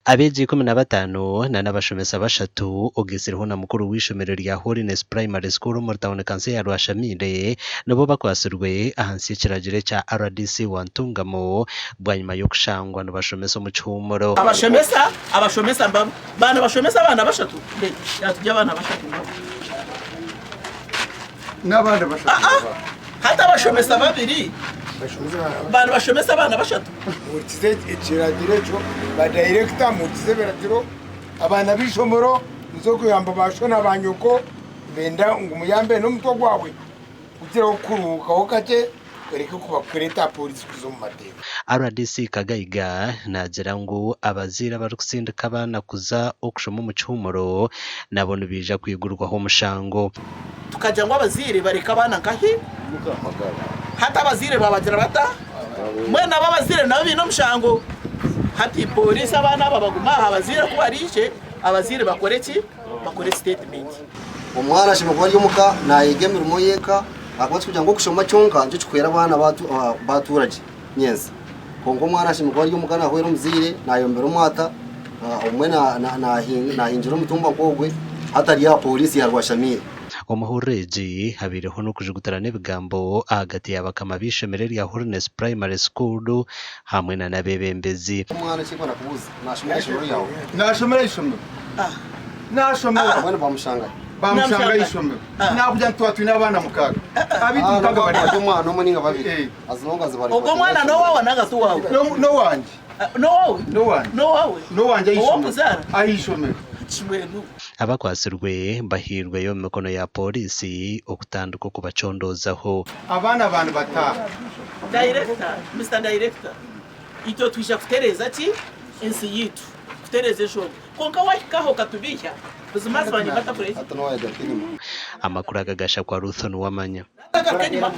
Abeegi 15 na n'abashomesa bashatu ogaitsirweho na mukuru w'eishomero rya Holiness Primary School omuri tauni kanso ya Rwashamaire nibo bakwatsirwe ahansi y'ekiragiro ekya rdc wa Ntungamo bwanyima y'okushangwa nibashomesa omu kihuumuro. Abashomesa abashomesa mbabo baana bashomesa abaana bashatu yatugye abaana bashatu mbabo N'abandi bashatu Aa mbabo. Hati abashomesa babiri baana bashomesa abaana bashatu. Muhurikize ekiragiro ekyo ba dayirekita muhurikize ebiragiro abaana b'eishomero muze kuyamba ba sho na ba nyoko nibenda ngu muyambe n'omutwe gwawe kugira kuruhukaho kakye oreke kureeta poorisi kuza omu mateeka. Rdc Kagaiga naagira ngu abazaire abarikutsindika abaana kuza okushoma omu kihuumuro nabo nibaija kwigurwaho omushango. Tukagira ngu abazaire bareke abaana nkahi? Hati abazaire babagira bata? Mbwenu abo abazaire nabo baine omushango. Hati pooriisi abaana aba bagume aha abazaire ku baraije, abazaire bakore ki? Bakore sitetimenti. Omwana ashemereire kuba ari omuka nayega emirimo y'eka ahakuba tikugira ngu okushoma kyonka nikyo kikuhwera abaana batuura gye nyentsya. Kwonka omwana ashemereire kuba ari omuka nahwera omuzaire, nayombera omwata, obumwe nahingira omutumba nk'ogwe hatari aha pooriisi ya Rwashamaire. Omu hururu egi, habaireho n'okujugutirana ebigambo ahagati ya bakama b'eishomero erya Holiness Primary School hamwe na n'abeebembezi. Omwana eki arikwenda kubuuza, nashomera eishomero ryawe? Nashomera eishomero. Nashomera. Mbwenu bamushanga? Bamushanga eishomero. Nakugira nti twaba twine abaana mukaaga. Abaitu mukaaga bari aha. Omwana omwe ninga babiri. As long as bari. Ogwo omwana n'owaawe nanga ti owaawe? N'owangye. N'owaawe? N'owangye. N'owaawe? N'owangye ah'eishomero. Ow'okuzaara? Ah'eishomero. Kibwenu. Abakwatsirwe bahairweyo omu mikono ya pooriisi okutandika okubacondoozaho. Abaana abandi bataaha. Director, Mister Director, itwe twija kutereeza ki? Ensi yaitu, kutereeza enshonga. Kwonka wahika aha okatubeiha, buzimazima nimba ntakureki. Amakuru aga gashakwa Ruth Nuwamanya. Nagaruka enyima.